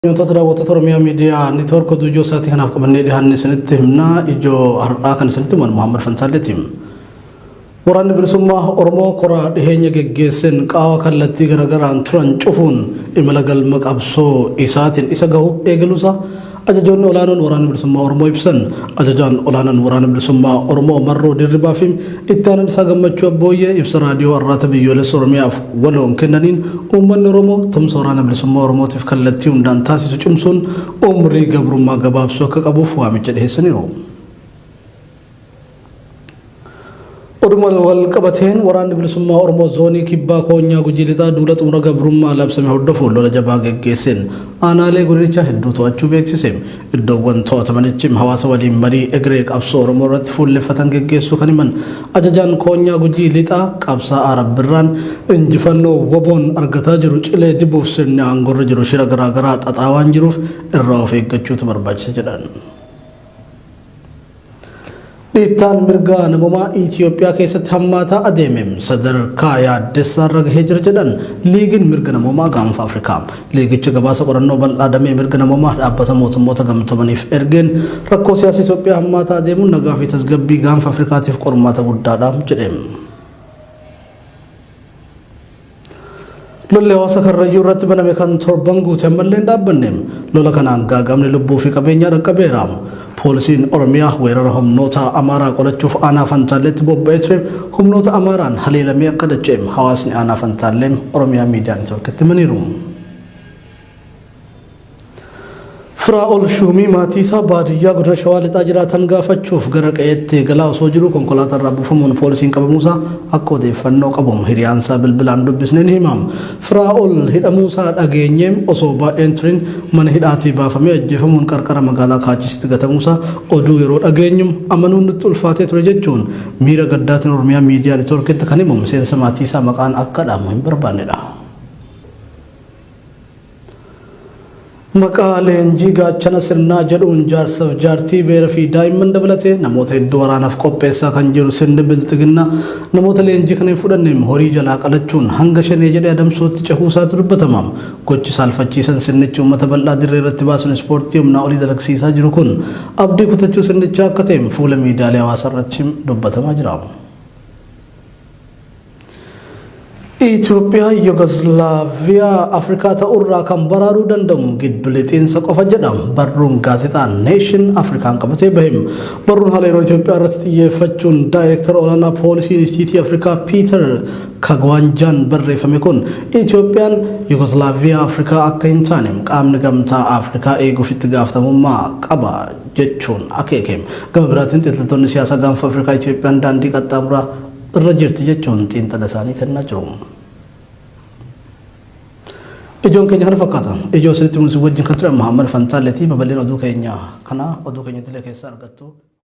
Kabajamtoota daawwattoota Oromiyaa Miidiyaa Neetwoork oduu ijoo isaatii kanaaf qabannee dhiyaanne isinitti himna. Ijoo har'aa kan isinitti himan Muhammad Fantaalleeti. Waraanni Bilisummaa Oromoo kora dhiheenya geggeesseen qaawa kallattii garagaraan turan cufuun imala galma qabsoo isaatiin isa gahu eegaluusaa Ajajoonni olaanoon Waraana Bilisummaa Oromoo ibsan. Ajajaan olaanaan Waraana Bilisummaa Oromoo Marroo Dirribaa fi itti aanaan isaa Gammachuu Abbooyyee ibsa Raadiyoo Arraata Biyyoolessa Oromiyaaf waloon kennaniin uummanni Oromoo tumsa Waraana Bilisummaa Oromootiif kallattii hundaan taasisu cimsuun umrii gabrummaa gabaabsuu akka qabuuf waamicha dhiheessaniiru. Oduma wal qabateen waraanni bilisummaa Oromoo zoonii kibbaa koonyaa Gujii Lixaa duula xumura gabrummaa labsame hordofuun lola jabaa geggeesseen aanaalee godinichaa hedduu to'achuu beeksise. Iddoowwan to'atamanitti hawaasa waliin marii egeree qabsoo Oromoo irratti fuulleffatan geggeessuu kan himan ajajaan koonyaa Gujii Lixaa qabsaa'aa Rabbirraan injifannoo WBOn argataa jiru cilee dibuuf sirni aangorra jiru shira garaagaraa xaxaa waan jiruuf irraa of eeggachuutu barbaachisa jedhan. Dhiittaan mirga namoomaa Itiyoophiyaa keessatti hammaataa adeeme sadarkaa yaaddessaarra gahee jira jedhan Liigiin Mirga Namoomaa Gaanfa Afrikaa. Liigichi gabaasa qorannoo bal'aa damee mirga namoomaa Dhaabbata Mootummoota Gamtoomaniif ergeen rakkoo siyaasa Itiyoophiyaa hammaataa adeemuun nagaa fi tasgabbii Gaanfa Afrikaatiif qormaata guddaadha jedhe. Lolli hawaasa Karrayyuu irratti baname kan torban guute ammallee hin dhaabbanne. Lola kanaan gaaga'amni lubbuu fi qabeenyaa dhaqqabeera. Poolisiin Oromiyaa weerara humnoota Amaaraa qolachuuf aanaa Fantaalleetti bobba'ee ture humnoota Amaaraan haleelamee akka dacha'e hawaasni aanaa Fantaallee Oromiyaa Miidiyaa Neetwoorkitti himaniiru. Firaa'ol Shuumii maatii isaa baadiyyaa godina Shawaa Lixaa jiraatan gaafachuuf gara qe'eetti galaa osoo jiruu konkolaataa irraa buufamuun poolisiin qabamuusaa akka odeeffannoo qabu hiriyaansaa bilbilaan dubbisne ni hima. Firaa'ol hidhamuusaa dhageenyee osoo baay'ee hin turin mana hidhaatii baafamee ajjeefamuun qarqara magaalaa Kaachisitti gatamuusaa oduu yeroo dhageenyu amanuun nutti ulfaatee ture jechuun miira gaddaatiin Oromiyaa Miidiyaa Neetwoorkitti kan himu miseensa maatiisaa maqaan akka dhahamu hin barbaannedha. Maqaa leenjii gaachana sirnaa jedhuun jaarsaf jaartii beera fi daa'imman dabalatee namoota hedduu waraanaaf qopheessaa kan jiru sirni bilxiginnaa namoota leenjii kana hin fudhanne horii jalaa qalachuun hanga shanee jedhee adamsuutti cehuu isaatu dubbatama. Gochi saalfachiisan sirnichi uummata bal'aa dirree irratti baasuun ispoortii humnaa olii dalagsiisaa jiru kun abdii kutachuu sirnichaa akka ta'e fuula miidiyaalee hawaasaa irratti dubbatamaa jira. Itoophiyaa Yugoslaaviyaa Afrikaa ta'urraa kan baraaruu danda'u giddu lixiinsa qofa jedha barruun gaazexaa Neeshin Afrikaan qabatee bahe. Barruun haala yeroo Itoophiyaa irratti xiyyeeffachuun daayireektara olaanaa poolisii Inistiitii Afrikaa Piitar Kagwaanjaan barreeffame kun Itoophiyaan Yugoslaaviyaa Afrikaa akka hin taane qaamni gamtaa Afrikaa eeguuf itti gaafatamummaa qaba jechuun akeeke. Gama biraatiin xiinxaltoonni siyaasaa gaanfa Afrikaa Itoophiyaan daandii qaxxaamuraa irra jirti jechuun xiinxala isaanii kennaa jiru. Ijoon keenya kana fakkaata. Ijoo isinitti mul'isu wajjin kan ture Muhammad Fantaalleeti. Babal'ina oduu keenya kana oduu keenya idilee keessaa argattu.